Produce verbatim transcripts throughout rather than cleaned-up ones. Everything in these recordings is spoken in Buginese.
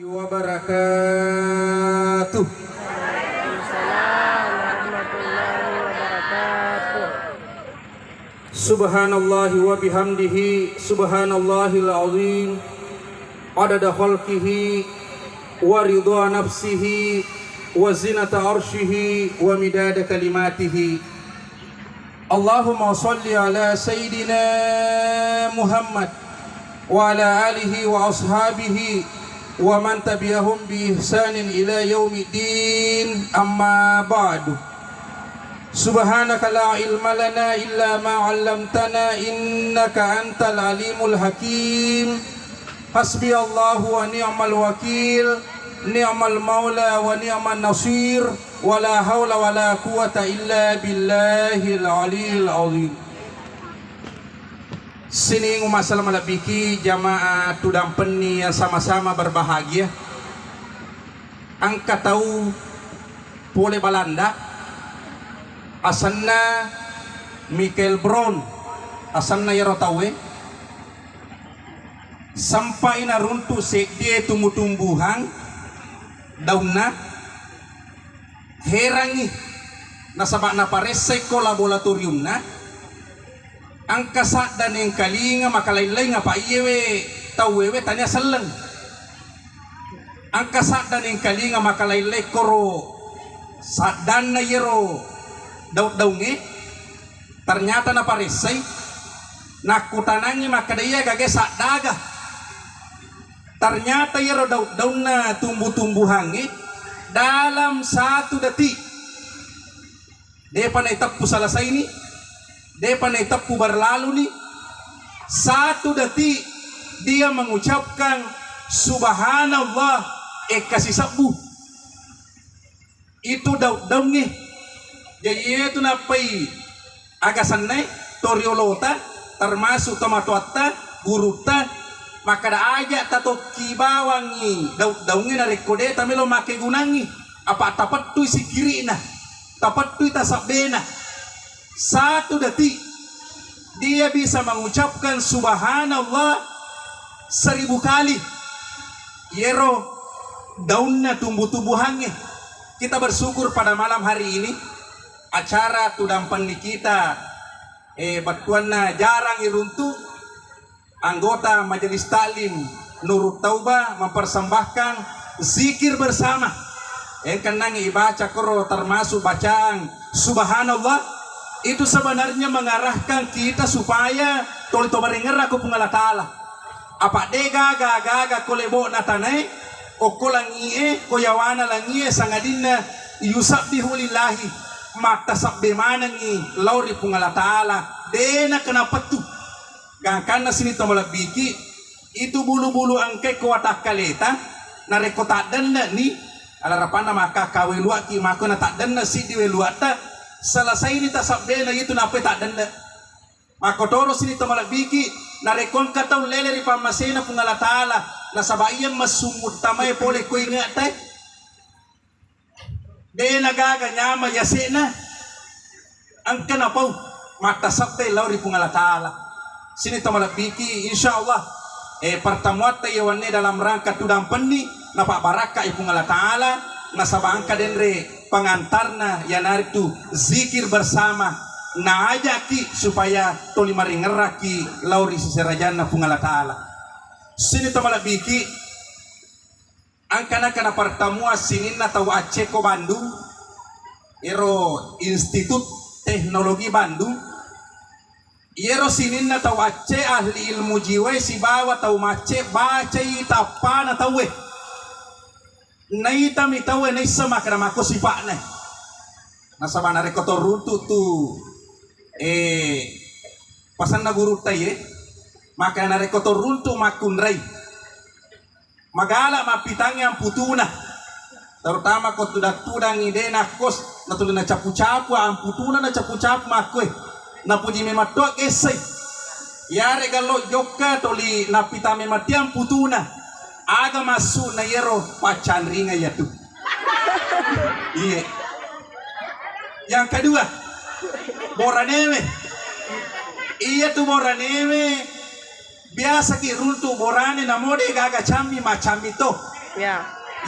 وبركاته. وعليكم السلام ورحمة الله وبركاته. سبحان الله وبحمده، سبحان الله العظيم، عدد خلقه ورضا نفسه وزنة عرشه ومداد كلماته. اللهم صل على سيدنا محمد وعلى آله وأصحابه ومن تبعهم بإحسان إلى يوم الدين، أما بعد. سبحانك لا علم لنا إلا ما علمتنا إنك أنت العليم الحكيم. حسبي الله ونعم الوكيل، نعم المولى ونعم النصير، ولا حول ولا قوة إلا بالله العلي العظيم. Sining umma' salama' lebbiki jamaah tudampenni yang sama-sama berbahagia. Engka tau pole Balanda, asenna Michael Brown, asenna iyaro tauwe. Sempai naruntu' seddie tumbu-tumbuhang daunna, herangngi nasaba' naparessai ko laboratoriumna, engka sadda nengkalinga makalaing-laing, apa' iyewe tauwewe tania selleng. Engka sadda nengkalinga makalaing-laing koro saddanna iyaro daung-daungnge, ternyata naparessai, nakkutanangngi makkeda, iya gaga saddaga. Ternyata iyaro daung-daunna tumbu-tumbuhangnge dalam satu detik depa naiteppu selesaini, depa naiteppu berlaluni, satu detik dia mengucapkan subhanallah ekka sisebbu. Itu daung-daungnge. Jaji, iyetu nappai aga sennae, toriolota, termasuk tomatoatta, gurutta, makkeda, aja' tatokki bawangngi daung-daungnge narekko de' tamelo makkegunangngi, apa' tapettui sikkiri'na, tapettui tasabbena. Satu detik dia bisa mengucapkan subhanallah seribu kali. Iyero daunna tumbu-tumbuhangnge. Kita bersyukur pada malam hari ini, acara tudampenni kita, eh, bettuanna jarang iruntu', anggota Majelis Taklim Nurut Tauba mempersembahkan zikir bersama. Engkennangi ibaca koro termasuk bacaan subhanallah, itu sebenarnya mengarahkan kita supaya toli to marengerra ko Puang Allah Ta'ala. Apa' de' gaga-gaga ko lebo'na tanae, okko langi'e, ko yawana langi'e, sangadinna yusabbihu lillahi, mattasabbe manengngi lao ri Puang Allah Ta'ala, de' nakenapettu. Gangkanna sining to malebbiki, itu bulu-bulu engkae ko watakkaleta, narekko taddenne'ni, alarapanna maka kaweluakki mako na taddenne' siddi weluatta, selesaini tasabbena itu nappai taddenne'. Makkotoro sining to malebbiki, narekko engka tau lele ri pammasena Puang Allah Ta'ala, nasaba' iya messummu tamae pole ko inge'tae. De' nagaga nyameng yase'na, engka napau mattasabbe lao ri Puang Allah Ta'ala. Sining to malebbiki, insya Allah, eh, pertemuatta iya wenni dalam rangka tudampenni, napabbarakkai Puang Allah Ta'ala, nasaba' engka denre pengantarna, iyanaritu zikir bersama, naaja'ki supaya toli maringerrakki lao ri seserajanna Puang Allah Ta'ala. Sining to malebbiki, engka-, engka napartamua sininna tau Aceh ko Bandung, ero Institut Teknologi Bandung, iyero sininna tau Aceh ahli ilmu jiwae sibawa tau macce bacai tappana tauwe. Naitami tauwe naisseng makkeda makko sipa'na. Nasaba' narekko to runtu' tu, eh, pasanna gurutta iye, maka narekko to runtu' makkunrai, magala' mappitangngi amputuna, terutama ko tudang-tudangngi de' nakkos, natuli nacapu-capu amputuna, nacapu-capu makkoe, napuji memang to gessai. Iyarega lo jokka toli nappitame matti amputuna, aga massu'na iyero paccanringa iyatu. Iye. Yang kedua, boranewe. Iyatu boranewe, biasaki runtu' borane namo de' gaga cammi, maccammi to. Iya.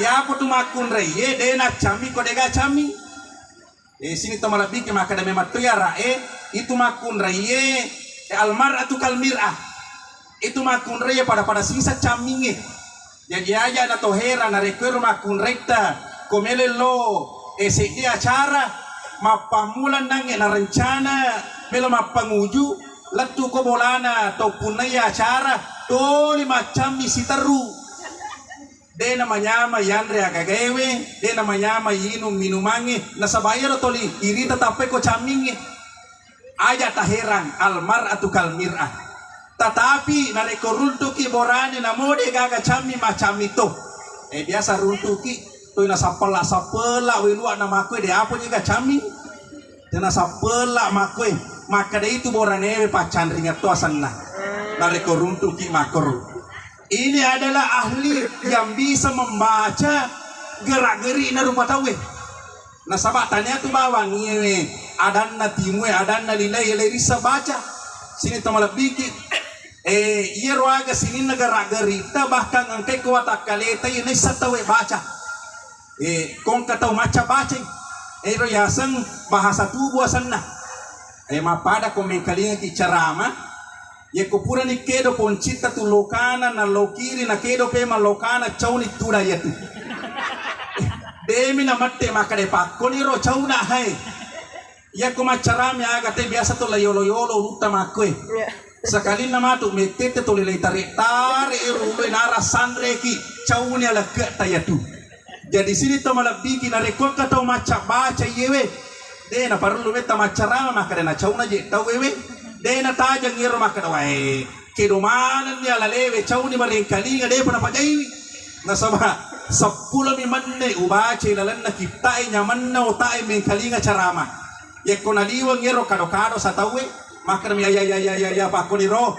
Yapo tu makkunraiye de' naccammi ko de' gaga cammi. Eh, sini to malebbiki makkeda memang to iyara'e, itu makkunraiye, eh, almar'atu kal mir'ah. Itu makkunraiye pada-pada sisa cammingnge. Jaji aja' na to herang narekko ero makkunraitta ko melo lo, eh, seddi acara mappammula nangnge narencana melo mappanguju lettu ko bolana to punnaiya acara toli maccammi siterru. De' namanyameng yanre agagaewe, de' namanyameng inung minumangnge, nasaba iyaro toli irita tappai ko cammingnge. Aja' taherang, almar'atu kal mir'ah. Tatapi narekko runtuki borane namo de' gaga cammi macammi to. Eh, biasa runtuki toi nasappella-sappella welua namakkue de' apa je gaga cammi. Tena sappella makkue, makkeda itu boranewe paccanringa to asenna. Narekko runtuki makkoro. Ini adalah ahli yang bisa membaca gerak-gerikna rupa tauwe. Nasaba tania tu bawang iyewe adanna timue, adanna lilai, lei rissa baca. Sini to malebbiki. Eh, iyaro aga sininna gerak-gerikta bahkan engkai ko watakkaleta iye naissa tauwe baca. Eh, kongka tau macca bacai. Ero yaseng bahasa tubuh asenna. Eh, mappada ko mengkalingaki carama. Yekko purani kedo poncitta tu lokana na lokiri na kedo pe mallokana cauni tuda yatu. Demi na mette makkeda pakkoni ro cauna hai. Yekko maccarami aga te biasa to la yolo-yolo ulutta makkue. Sakalinna matu mettette tuli lei tare-tare ero ulue nara sanreki cauni alekke tayatu. Jadi sini to malebbiki narekko engka tau macca baca iyewe. De' naparellu metta maccarama makkeda na cauna je tau wewe. De' natajeng iyaro makkeda wae. Kedo manenni alalewe cauni marengkalinga de'pa napajaiwi. Nasaba seppulomi menne ubacai lalenna kitta'e nyamenna otak'e mengkalinga carama. Yekko naliweng iyaro kado-kado satauwe, makkeda mi ya ya ya ya ya ya pakkoni ro.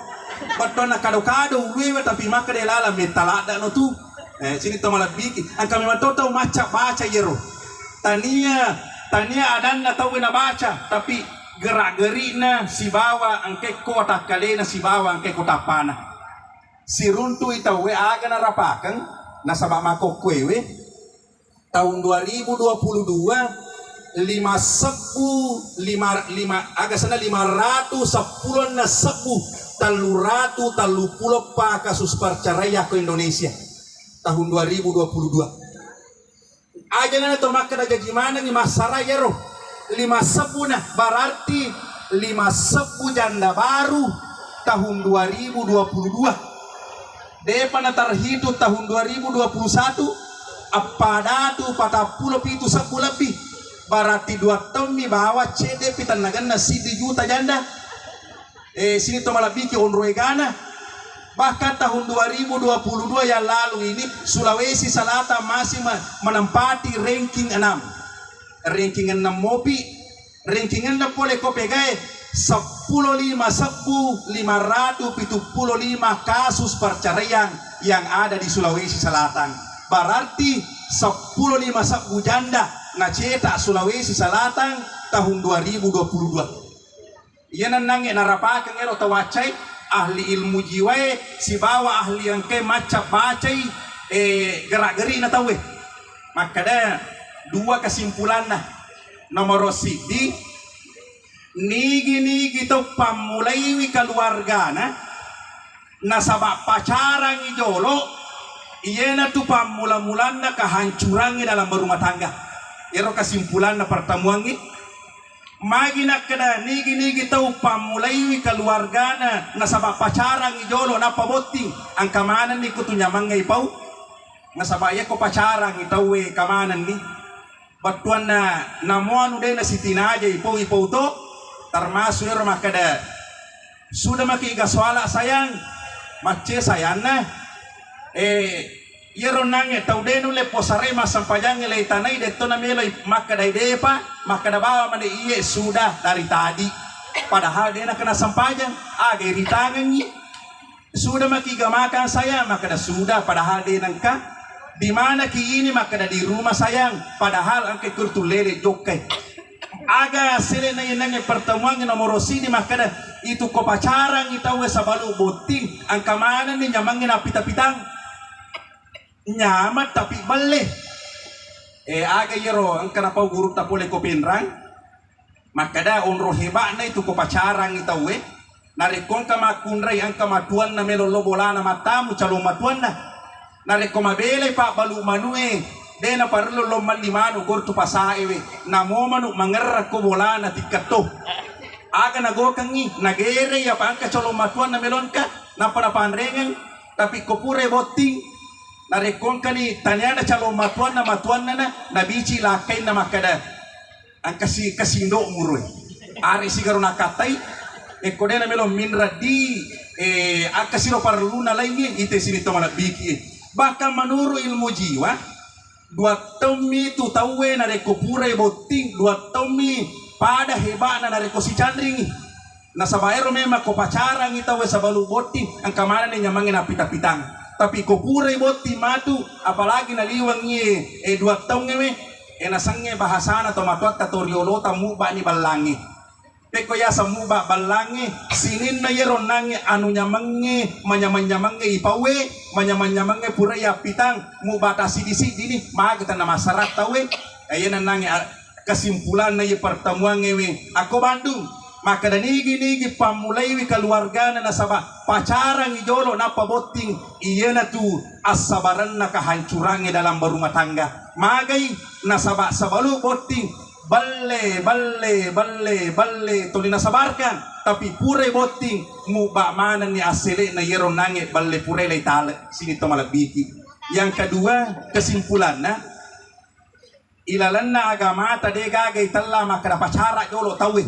Bettuanna kado-kado uluewe tapi makkeda laleng metta ladda no tu. Eh, sini to malebbiki. Engka memang to tau macca baca iyaro. Tania, tania adanna tauwe nabaca, tapi gerak-gerikna sibawa engkekko watakkalena sibawa engkekko tappana. Siruntu'i tauwe aga narapakeng nasaba makkokkoewe. Tahun dua ribu dua puluh dua, lima sebbu, lima, lima, aga sana lima ratus seppulo na sebbu, tellu ratu tellu pulo pa kasus perceraian ko Indonesia tahun dua ribu dua puluh dua. Aja na to makkeda jaji manengi massara iyaro lima sebbu na, berarti lima sebbu janda baru tahun dua ribu dua puluh dua. De'pa natarhitung tahun dua ribu dua puluh satu, appadatu patappulo pitu sebbu lebbi. Berarti dua taummi bawang cedde'pi tennagenna siddi juta janda. Eh, sini to malebbiki onro egana. Bahkan tahun dua ribu dua puluh dua yang lalu ini Sulawesi Selatan masih me-, menempati ranking enam. Ranking enam mopi. Ranking enam pole ko pegae seppulo lima sebbu lima ratu pitu pulo lima kasus perceraian yang ada di Sulawesi Selatan. Berarti seppulo lima sebbu janda nacetak Sulawesi Selatan tahun dua ribu dua puluh dua. Iya nennangnge narapakeng ero tau accai, ahli ilmu jiwae sibawa ahli engkae macca bacai, eh, gerak-gerikna tauwe. Makkeda dua kesimpulanna. Nomoro siddi, nigi-nigi tau pammulaiwi keluargana nasaba pacarangi jolo, iyanatu pammula-mulanna kehancurangnge dalam berumah tangga. Ero kesimpulanna pertemuangnge. Magi nakkeda nigi-nigi tau pammulaiwi keluargana nasaba pacarangi jolo nappa botting, engka manenni kutu nyamangnge ipau. Nasaba iyako pacarangi tauwe kamanenni. Bettuanna namo anu de nasitinajai ipau-ipau to, termasuk ero makkeda, "Sudah maki ga sholat sayang?" Macce sayanna. Eh, iyaro nangnge tau de nulle posare massempajangnge lei tanai detto nameloi makkeda depa, makkeda bawa mani iye sudah dari tadi. Padahal de nakena sempajang, aga iritangengngi. "Sudah maki ga makan sayang?" Makkeda, "Sudah," padahal de nengka. "Di mana ki ini?" Makkeda, "Di rumah sayang," padahal engka kurtu lele jokkai. Aga sele na yenangnge pertemuan nomoro sini makkeda, "Itu ko pacarangi tauwe sabalu botting, engka manenni nyamangnge napita-pitang." Nyameng tapi belle. Eh, aga iyaro engka napau gurutta pole ko Penrang? Makkeda onro heba'na itu ko pacarangngi tauwe. Narekko engka makkunrai engka matuanna melo lo bolana mattamu calon matuanna. Narekko mabelai pabbalu manue, de naparellu lo melli manu gor tu pasaewe. Namo manu mangerra ko bolana tikkatto. Aga nagokengngi, nagerei apa engka calon matuanna melo engka, nappa napanrengeng. Tapi ko purai botting, narekko engkani taniana calon matuanna, matuannana, nabici lakkainna makkeda, engka si kasindo muroi. Are sigaro nakattai, ekko dena melo minra di, eh, engka siro parelluna laingnge, ite sini to malebbiki. Bahkan menurut ilmu jiwa, dua taummi tu tauwe narekko purai botting, dua taummi pada heba'na narekko sicanringi. Nasaba ero memang ko pacarangngi tauwe sebelum botting, engka manenni nyamangnge nappita-pitang. Tapi ko purai botting matu, apalagi naliwengngi, eh, dua taungngewe, eh, nasengnge bahasana to matuatta to riolota mubani ballangnge. Pekko yaseng muba ballangnge, sininna yero nangnge anu nyamengnge, manyameng-nyamengnge ipauwe, manyameng-nyamengnge purai appitang, muba tassiddi-siddini, maga tenna massara tauwe. Eh, iya nennangnge, a-, kesimpulanna iye pertemuangngewe akko Bandung, makkeda nigi-nigi pammulaiwi keluargana nasaba pacarangngi jolo nappa botting, iyanatu assabarenna kehancurangnge dalam berumah tangga. Magai nasaba sebelum botting, belle, belle, belle, belle tuli nasabarkan, tapi purai botting, muba manenni assele'na yero nangnge belle purai lai tale, sini to malebbiki. Yang kedua, kesimpulanna, ilalenna agamata de gaga itella makkeda pacara jolo tauwe.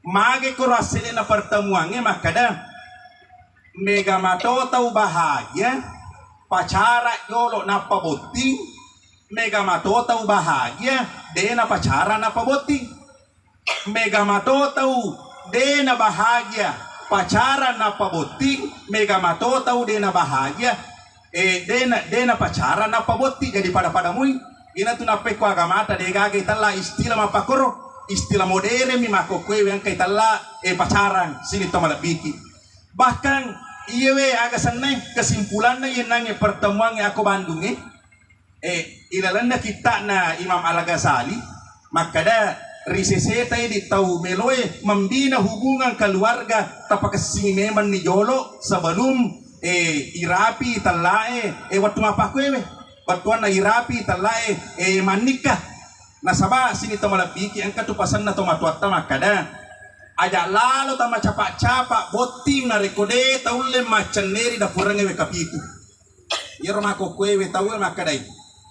Mage koro assele'na pertemuangnge makkeda, mega mato tau bahagia pacara jolo nappa botting, mega mato tau bahagia de napacara nappa botting. Mega mato tau de nabahagia pacaran nappa botting, mega mato tau de nabahagia, eh, de na, de napacaran nappa botting. Jadi pada-pada mui. Inatu nappekko agamata de gaga itella istilah mappakoro, istilah modern mi makkokkoewe engka itella, eh, pacaran sini to malebbiki. Bahkan iyewe aga sennai kesimpulanna yenangnge pertemuangnge akko Bandungnge, eh, ilalenna kitta'na Imam Al-Ghazali makkeda, ri seseta idi tau meloe membina hubungan keluarga tapakessingi memenni jolo sebelum, eh, irapi tellae, eh, wettu mappakkuewe, wettuanna irapi tellae, eh, mannikka. Nasaba sini to malebbiki engka tu pasenna to matuatta makkeda, aja lalo tamacapa-capa botting narekko de taulle maccenneri dapurengnge wekka pitu. Iyaro makkokkoewe tauwe makkedai,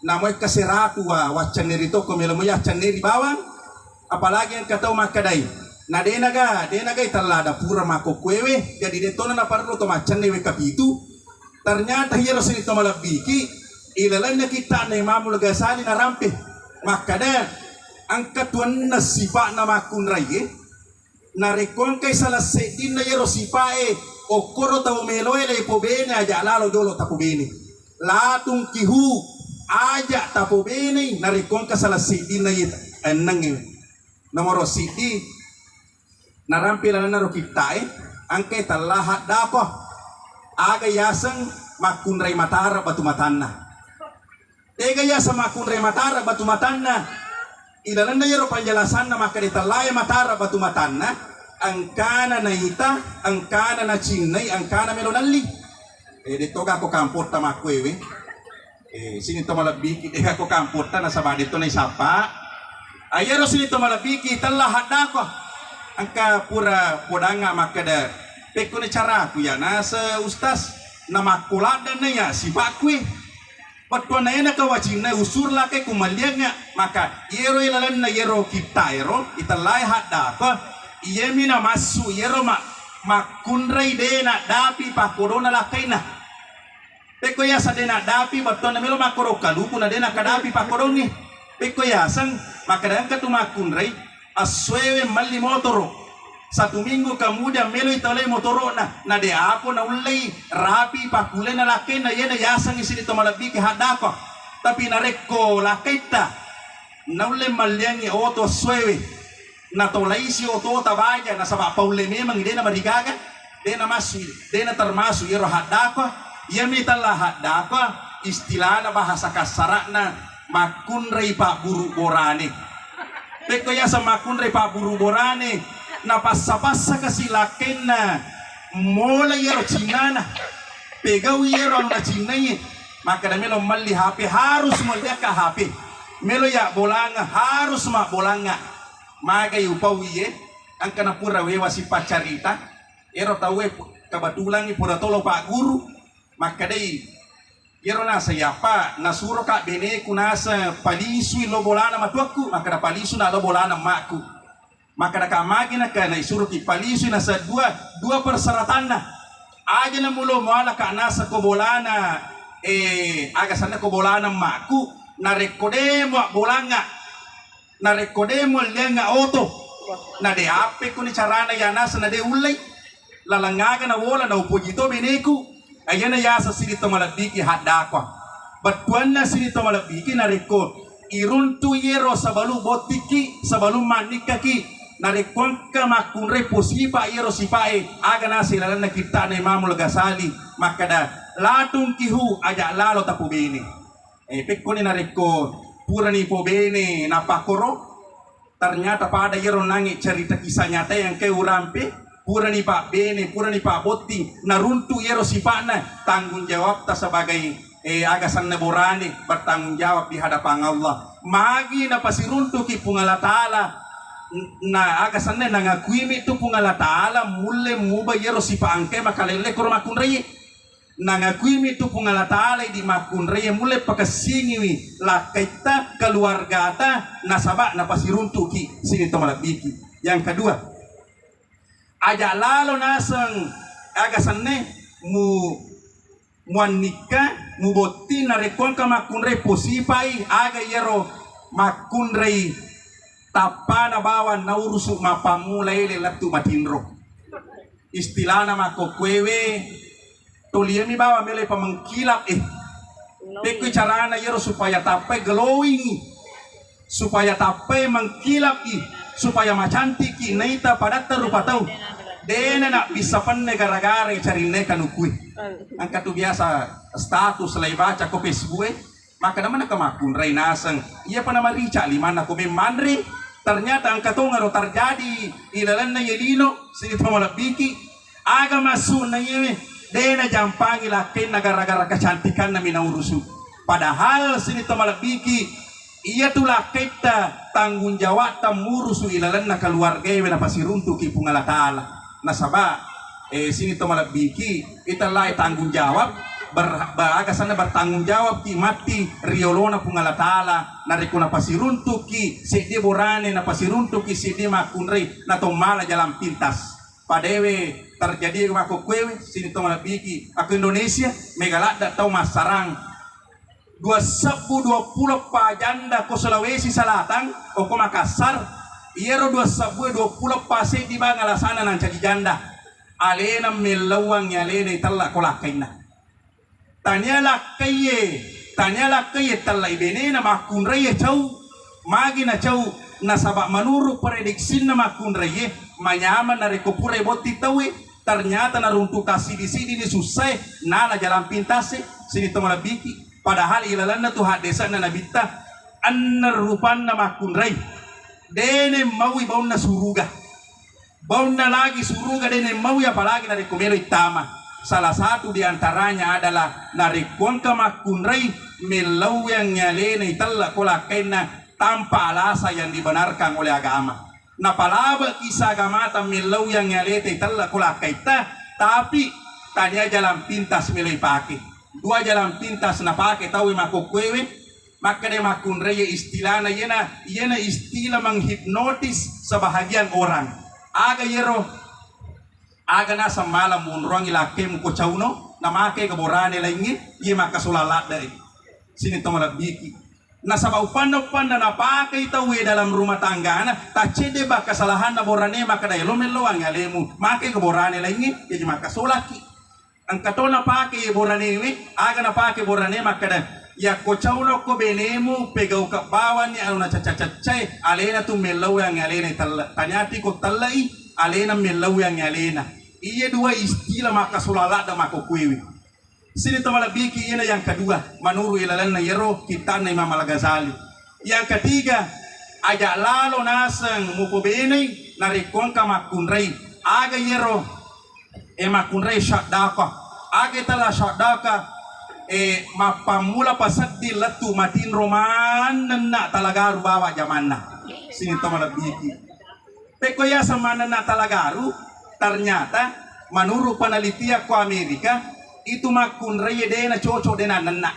namo ekka seratu wa waccenneri tokko melo mo yaccenneri bawang, apalagi engka tau makkedai, na denaga, denaga itella dapureng makkokkoewe, jadi de tona naparellu to maccenne wekka pitu. Ternyata iyaro sini to malebbiki, ilalenna kitta'na Imamul Ghazali narampe makkeda, engka tuanna sipa'na makkunraie, narekko engkai salah seddinna iyaro sipae, okkoro tau meloe leipobene aja lalo jolo tapobene. Latungkihu aja tapobenei narekko engka salah seddinna iye ennengnge. Nomoro siddi, narampe lalenna ro kitta'e, engkai tella haddako. Aga yaseng makkunrai matara batu matanna. Tega yaseng makkunrai matara batu matanna. Ilalenna iyaro panjelasanna makkeda tellae matara batu matanna, engkana naita, engkana nacinnai, engkana melo nalli. Eh, de toga ko kampotta makkuewe. Eh, sini to malebbiki de ko kampotta nasaba de to naisappa. Ayaro sini to malebbiki tella haddako. Engka pura podangnga makkeda, pekkoni caraku ya nase ustaz, namakkuladdanna ya sipakku e. Pettuanna ena kawacinna usur lakai kumalliangnga, maka iyero ilalenna iyero kitta ero itellai haddako, iyemi namassu iyero ma-, makkunrai de naddapi pakkodona lakainna. Pekko yaseng de naddapi, bettuanna melo makkoro kaluku na de nakadapi pakkodongnge. Pekko yaseng makkeda engka tu makkunrai, essoewe melli motoro. Satu minggu kemudian meloi tolei motoro'na, na de apo naullei rapi pakkulena lakkainna, iyena yasengngi sini to malebbiki haddako. Tapi narekko lakkaitta naulle malliangngi oto essoewe, natolaisi otota baja nasaba paulle memangngi, de namarigaga, de namassu, de natermasu iyaro haddako. Iyami tella haddako. Istilana bahasa kassara'na, makkunrai pabburu borane. Pekko yaseng makkunrai pabburu borane, napassa-passa kasi lakkenna, mola iyaro cinnana, pegaui iyaro anu nacinnaie, makkeda melo melli H P, harus melli akka H P, melo ya bolangeng, harus mabbolangeng. Magai upau iye, engka napura wewa sipaccarita, ero tauwe pu-, kebetulan i poda tolo pagguru, makkedai, iyaro naseng, "Apa, nasuroka beneku naseng palisui lo bolana matuakku?" Makkeda, "Palisuna lo bolana emmakku." Makkeda, "Ka magi naka naisuroki palisui naseng dua, dua persyaratanna. Aja namulo mualaka naseng ko bolana, eh, aga senna ko bolana emmakku, narekko de muabbolanga." Narekko de muelliangnga oto, na de appe koni carana yanaseng na de ullei, laleng aga nawola naupoji to beneku. Ayana yaseng sining to malebbiki haddakwa. Bettuanna sining to malebbiki narekko iruntu yero sebelum bottikki, sebelum mannikkaki, narekko engka makkunrai posipa yero sipae, aga naseng lalenna kittana Imamul Ghazali makkeda, "Latungkihu, aja lalo tapubene." Eh, pekkoni narekko purani pobene napakkoro, ternyata pada iyaro nangi cerita kisah nyata yang ke urampe, purani pabbene, purani pabbotting, naruntu iyaro sipa'na, tanggung jawabta sebagai, eh, aga senna borane, bertanggung jawab di hadapan Allah. Magi napasiruntuki Puang Allah Ta'ala, n-, na aga senna nangakuimi tu Puang Allah Ta'ala, mulle muba iyaro sipa engke makalelle koro makkunrai. Nangakuimi tu Puang Allah Ta'ala idi makkunrai mulle pakessingiwi lakkaitta, keluargata, nasaba napasiruntuki sining to malebbiki. Yang kedua, aja lalo naseng aga senne mu-, muannikka, mubotting narekko engka makkunrai posipai aga iyaro makkunrai tappana bawang naurusu mappammula ele lettu matinro. Istilana makkokkoewe, toliami bawang melo pa mengkilap, eh. Pekkoi carana iyaro supaya tappai glowing, supaya tappai mengkilap i, supaya macantikki naita padatta rupa tau. Dena nabbissa penne gara-gara carinne kanukui. Engka tu biasa status lai baca ko Facebook e. Makkeda maneng ka makkunrai naseng, iyapa namarica limanna ko memmanre, ternyata engka tongero terjadi ilalenna ye lino sining to malebbiki. Aga maksudna iyewe? De najampangi lakkainna gara-gara kecantikanna mi naurusu. Padahal sining to malebbiki, iyatu lakkaitta tanggung jawabta murusu ilalenna keluargaewe napasiruntuki Puang Allah Ta'ala. Nasaba, eh, sining to malebbiki, itellai tanggung jawab, ber-, ba-, aga senna bertanggung jawabki matti riolona Puang Allah Ta'ala, narekko napasiruntukki seddi borane, napasiruntukki seddi makkunrai, natommala jalan pintas. Padewe terjadi makkokkoewe, sining to malebbiki, akko Indonesia, mega ladde tau massarang. Dua sebbu dua pulo eppa janda ko Sulawesi Selatan, okko Makassar, iyaro dua sebbu dua pulo eppa seddi bang alasana nancaji janda. Alena mellauang alena itella ko lakkainna. Tania lakkaiye, tania lakkaiye tellai benena makkunraiye cau. Magi na cau? Nasaba menurut prediksinna makkunraiye, manyameng narekko purai botting tauwe. Ternyata naruntuk tassidi-sidini sussae, nala jalan pintasse, sining to malebbiki. Padahal ilalenna tu haddese'na nabitta, enneng rupanna makkunrai. Dene maui baunna suruga. Baunna lagi suruga dene maui, apalagi narekko meloi tama. Salah satu di antaranya adalah narekko engka makkunrai, mellauiangngi alena itella ko lakkainna tanpa alasan yang dibenarkan oleh agama. Napalabeki sagamata mellauiangngi aleta itella ko lakkaitta, tapi tania jalan pintas melo ipake. Dua jalan pintas napake tauwe makkokkoewe, makkeda makkunraiye istilana iyena, iyena istilah menghipnotis sebahagian orang. Aga iyero? Aga naseng mala monroangngi lakkemu ko cauno, namake ga borane laingnge, iye makkasolang ladde. Sining to malebbiki. Nasaba upanna-upanna napakei tauwe dalam rumah tanggana, taccedde ba kesalahanna borane makkeda elo melloang alemu, make ga borane laingnge, jaji makkasolakki. Engka to napake boranewe, aga napake borane makkeda, yakko cauno ko benemu, pegauka bawanni anu nacacca-caccae, alena tu mellauang alena itella. Taniati ko tellai, alena mellauang alena. Iye dua istilah makkasolang ladde makkokkoewe. Sini to malebbiki iyana yang kedua, menurut ilalenna iyaro kitta'na Imam Al-Ghazali. Yang ketiga, aja lalo naseng mupobenei narekko engka makkunrai. Aga iyaro? E, makkunrai syaddaka. Aga tala syaddaka? E, mappammula pasedding lettu matinro manenna talagaru bawa jamanna. Sini to malebbiki. Pekko yaseng manenna talagaru, ternyata menurut penelitian ko Amerika, itu makkunrai dena cocok dena nenna.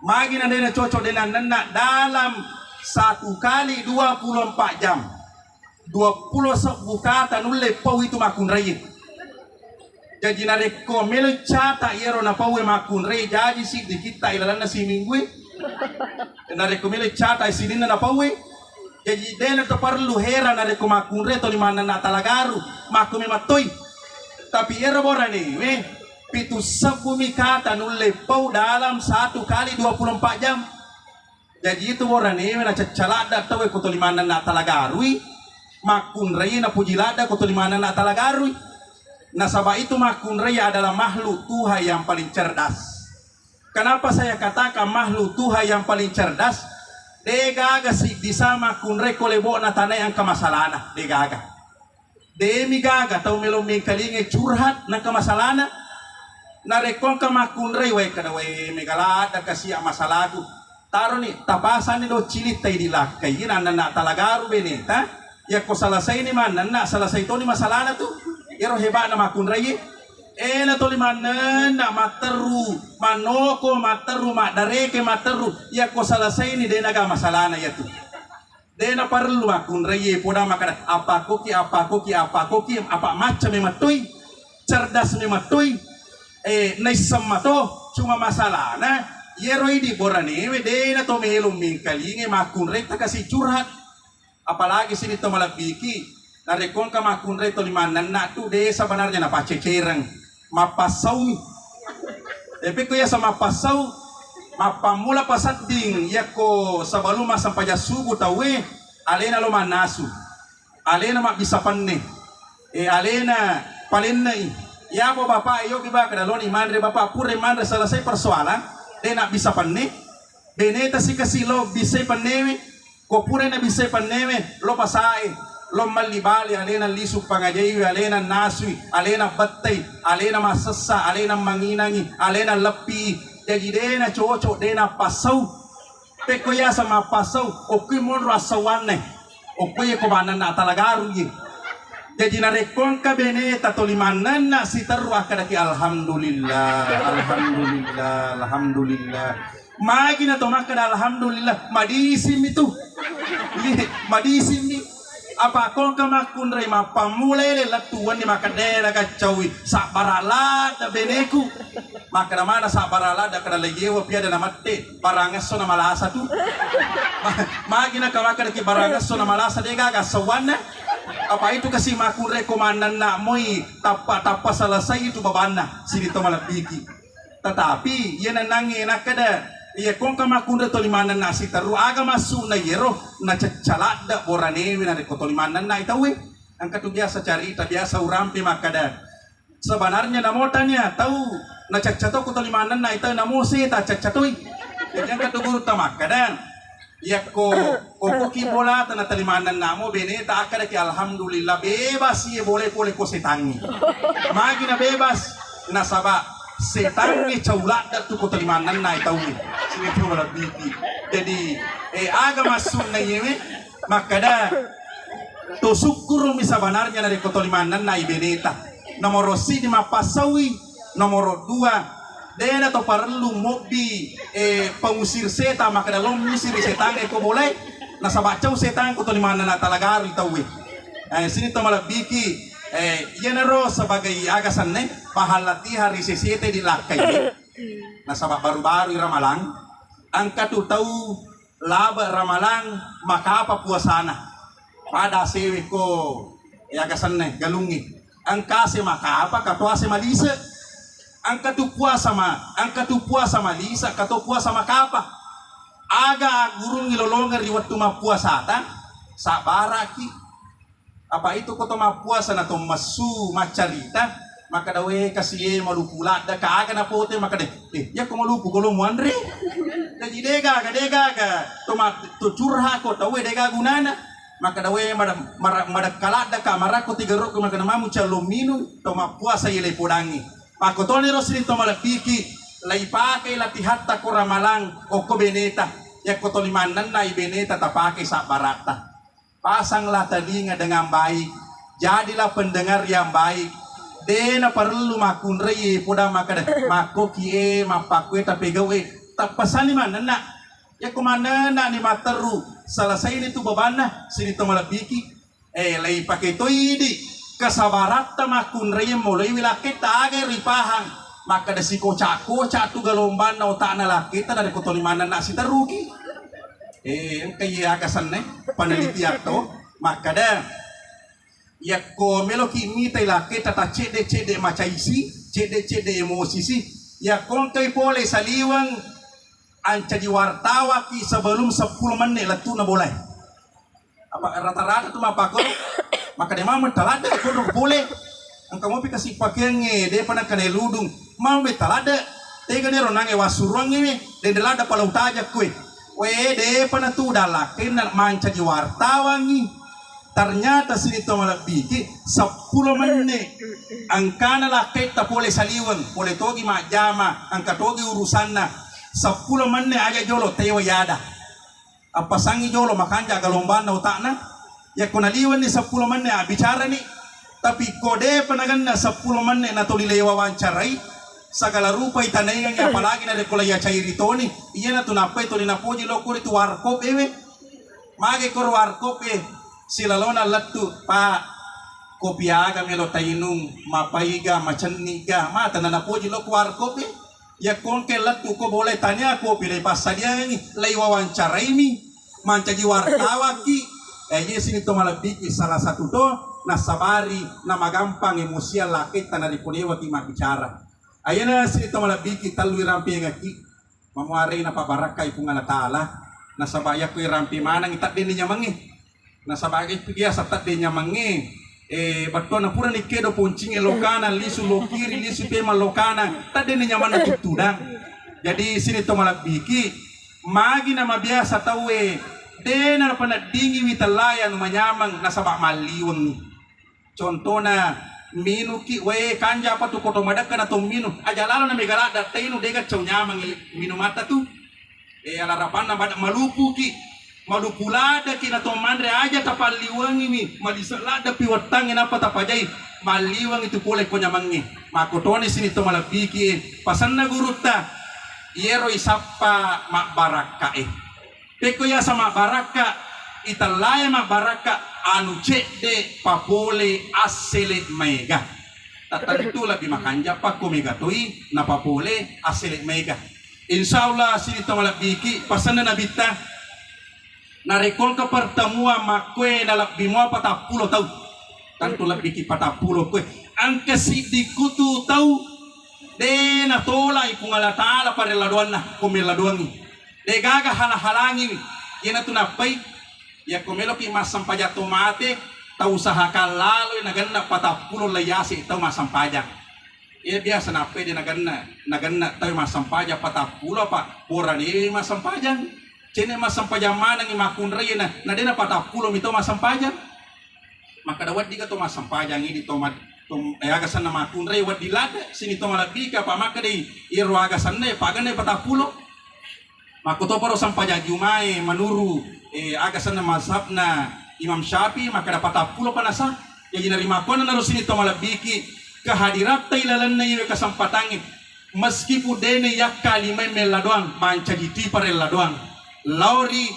Magi na dena cocok dena nenna dalam satu kali dua puluh empat jam. Dua puluh sebbu kata nulle pau itu makkunrai. Jaji narekko melo cata iyaro napauwe makkunrai, jaji siddi kitta ilalanna siminggu. Narekko melo cata sininna napauwe, jaji dena to perlu heran narekko makkunrai to limanna talagaru, makku memang toi. Tapi iyaro boranewe pitu sebbu mi kata nulle pau dalam satu kali dua puluh empat jam. Jaji itu boranewe nacacca ladda tauwe ko to limanna talagarui, makkunrai napuji ladda ko to limanna talagarui. Nasaba itu makkunrai adalah makhluk Tuhan yang paling cerdas. Kenapa saya katakan makhluk Tuhan yang paling cerdas? Degaga siddisa makkunrai ko lebo'na tanae engka masalana, degaga. Demi gaga tau melo mengkalingai curhat nangka masalana. Narekko engka makkunrai, wae kada wae mega ladda kasi masalatu. Taroni, tapasanni do cilitta idi lakkai, nanna talagaru beneta. Yakko selesai ni manenna, selesai toni masalana tu. Ero hebana makkunrai. Ena toli manenna matteru, mannoko matteru, maddareke matteru. Yakko selesai ni denaga masalana yatu. De naparellu makkunrai, poda makkada, "Appakoki, appakoki, appakoki," apa macca memettoi, cerdas memettoi, eh, naisseng mato, cuma masalahna, yero idi boranewe, de nato melo mengkalingai makkunrai takasi curhat. Apalagi sini to malebbiki, narekko engka makkunrai toli manenna tu, de sebenarnya napaccecereng. Mappassaumi. Tapi ko yaseng mappassau, mappammula pasedding yakko sebelum massempajang subuh tauwe, alena lo mannasu, alena mabbissa penne, e, alena palennei. Yapo bapak, yogi baka daloni manre bapak, pura manre selesai persoalan, de nabbissa penne. Beneta sikasi lo bissai pennewe, ko pura nabissai pennewe, lo pasae, lo malli bale, alena lisu pangajaiwi, alena nasui, alena bettai, alena massessa, alena manginangi, alena leppi. Jaji dena cocok, dena passau. Pekko yasa mappassau, okkui monro assauanne. Okkui ko manenna talagaru ye. Jaji narekko engka beneta toli manenna siterru akkadaki, "Alhamdulillah, alhamdulillah, alhamdulillah." Magi na to makkada alhamdulillah, madisimmi tu. Iya, madisimmi. Apa ko engka makkunrai mappammula ele lettu wenni makkada, "De nagaccaui, sabbara ladda beneku." Makkada mana sabbara ladda, kada leyewa piada namette, barang esso na malasa tu. Ma-, magi na kawakadaki barang esso na malasa, de gaga sauanna. Apa itu kasi makkunrai ko manenna moi tappa-tappa selesai itu babanna, sini to malebbiki. Tetapi, iya nanangnge nakkeda, iya ko engka makkunrai toli manenna siterru, aga maksudna iyero, nacecca ladda boranewe narekko toli manenna i tauwe. Engka tu biasa carita, biasa urampe makkeda, sebenarnya namo tania tau nacecca to ko toli manenna i tau, namo seta cecca toi. Jadi engka tu gurutta makkeda, yakko okkoki bolata na toli manenna mo beneta akkadaki, "Alhamdulillah, bebas iye bole pole ko setangnge." Magi na bebas? Nasaba setangnge cau ladda tu ko toli manenna i tauwe. Sini tu malebbiki. Jadi, eh, aga maksudna iyewe? Makkada, to sukkuru'mi sabanarnya narekko toli manenna i beneta. Nomoro siddi mappassaui, nomoro dua, dena to parellu mobbi, eh, pengusir setan, makkada lo musiri setan e ko bolai, nasaba cau setan ko toli manenna talagaru i tauwe. Eh, sini to malebbiki, eh, iyanaro sebagai aga senne, bahan latihan ri sesete di lakkai. Nasaba baru-baru i ramalang, engka tu tau labe ramalang makapa puasana. Pada sewe ko, ya, aga senne, galungnge. Engka ase makapa, kato ase malise. Engka tu puasa ma-, engka tu puasa malise, kato puasa makapa. Aga gurungngi lolongeng ri wettu mappuasata, sabbaraki. Apa itu ko to mappuasa na to messu maccarita, Makkeda, "We, kasi e malupu ladde ka aga napote." Makkeda, "Eh, yakko malupu ko lo muanre?" Jaji degaga, degaga to ma-, to curhat ko tauwe dega gunana. Makkeda, "We, mada-, mara-, madekka ladde ka marakko tigerokku." Makkeda, "Mamu callo minung to mappuasa ile podangi." Makko toni ro sining to malebbiki, lai pake latihatta ko ramalang okko beneta. Yakko toli mannenna i beneta tapake sabbaratta. Pasanglah telinga dengan baik, jadilah pendengar yang baik. De naparellu makkunrai poda makkeda, makkoki e, mappakkue tapegau e. Tappasani manenna. Yakko manenna ni matteru, selesai ni tu bebanna, sining to malebbiki. Eh, lai pake toi idi kesabaratta makkunrai moloi wilakketta aga ripahang. Makkeda sikoca-koca tu galombanna otakna lakketta narekko toli manenna siterruki. Eh, engka iya aga senna penelitian to makkeda, yakko meloki mitai lakketta taccedde-cedde macaisi, cedde-cedde emosisi, yakko engkai pole saliweng ancaji wartawaki sebelum seppulo menne lettu'na bolae. Apa rata-rata tu mappakoro, makkeda mame taladde konro pole. Engka mopi kasi pakeangnge, depa nakkeda ludung. Mame taladde, tega nero nange wassuruangnge we, dende ladde palau tajak kue. We, depa natu dalakkenna mancaji wartawangngi. Ternyata sining to malebbiki, seppulo menne engkana lakketta pole saliweng, pole togi majjama, engka togi urusanna. Seppulo menne aja jolo tewa yada. Appasangi jolo makanja galombanna otakna. Yakko naliwenni seppulo menne abbicarani, tapi ko depa nagenna seppulo menne natoli le wawancarai, sagala rupa itanaingangi, apalagi narekko laiya cairi toni, iyanatu nappai toli napoji lo kuri tu warkop ewe. Mage koro warkop e, silalona lettu, Pak, kopi aga melo tainung, mapaiga, macenniga, mata nanapoji lo ku warkop e. Yakko engke lettu ko bolae tania kopi lai passadiangi, lai wawancaraimi, mancaji wartawanki. Eh, iya sining to malebbiki salah satu to nasabari namagampang emosian lakketta narekko dewaki mabbicara. Ayana sining to malebbiki tellu irampeangekki, mamuarei napabbarakkai Puang Allah Taala, nasaba yakko irampe manengi teddenni nyamengnge. Nasaba itu biasa tedde nyamengnge, eh, bettuanna purani kedo poncingnge lokana, lisu lokiri, lisu pema lokana, teddenni nyamanna tuttudang. Jadi sining to malebbiki, magi namabiasa tauwe, de napaneddingiwi tellae anu manyameng, nasaba malliwengngi. Contona, minuki, we, kanja apa tu koto madekka na to minung. Aja lalo na mega ladda tainu, dega cau nyameng minumatta tu. Eh, alarapanna mada malupuki, malupu laddaki na to manre aja tapalliwengiwi, malise laddapi wettangnge nappa tapajai, malliweng itu pole ko nyamengnge. Makkotoni sining to malebbiki, eh, pasenna gurutta, iyero isappa mabbarakka, eh. Pekko yaseng mabbarakka, itellae mabbarakka anu cedde papole assele maega. Tattentu lebbi makanja pakko mega toi napapole assele maega. Insya Allah sining to malebbiki pasenna Nabitta, narekko engka pertemuan makkoe nalebbi mua patappulo tau, tentu lebbiki patappulo koe, engka siddi kutu tau de natolai Puang Allah Taala parella doanna ko mella doangngi. Degaga hala-halangiwi. Iyanatu nappai, yakko meloki massempajang to mate, tau usahakan laloi nagenna patappulo lai yase tau massempajang. Iya biasa nappai de nagenna, nagenna tau massempajang patappulo apa, borani massempajang. Cene massempajang manengi makkunrai na, na de na patappulo mi tau massempajang. Makkeda, "Weddika to massempajang idi to mad-, to, eh, aga senna makkunrai wedding ladde, sining to malebbika, apa makkedai iyaro aga senna, eh, paganna patappulo." Makkutoparo sempajang Jumae manuru, eh, aga senna mazhabna Imam Syafi'i, makkeda patappulo pa nasa. Jaji narimakkuannanaro sining to malebbiki, kehadiratta ilalenna iwe kesempatangnge, meskipun dene yakkalimai mella doang, mancaji tu parella doang. Lao ri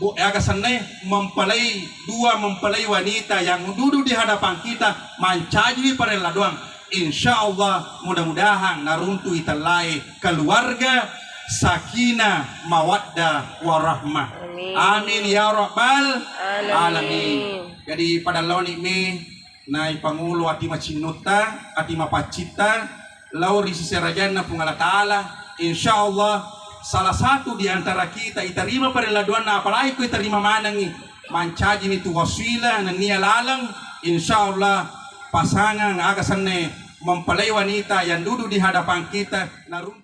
bu-, aga sennae mempelai, dua mempelai wanita yang duduk di hadapan kita, mancajiwi parella doang. Insya Allah, mudah-mudahan naruntu itellae keluarga sakinah, mawaddah, warahmah. Amin. Amin ya rabbal alamin. Alamin. Jadi pada laoni mi nai pangolo ati macinnutta, ati mapaccitta, lao ri seserajanna Puang Allah Taala. Insya Allah, salah satu di antara kita iterima parella doanna, apalagi ko iterima manengi, mancajini tu wasilah nennia laleng. Insya Allah, pasangan aga sennae mempelai wanita yang duduk di hadapan kita, naruntuk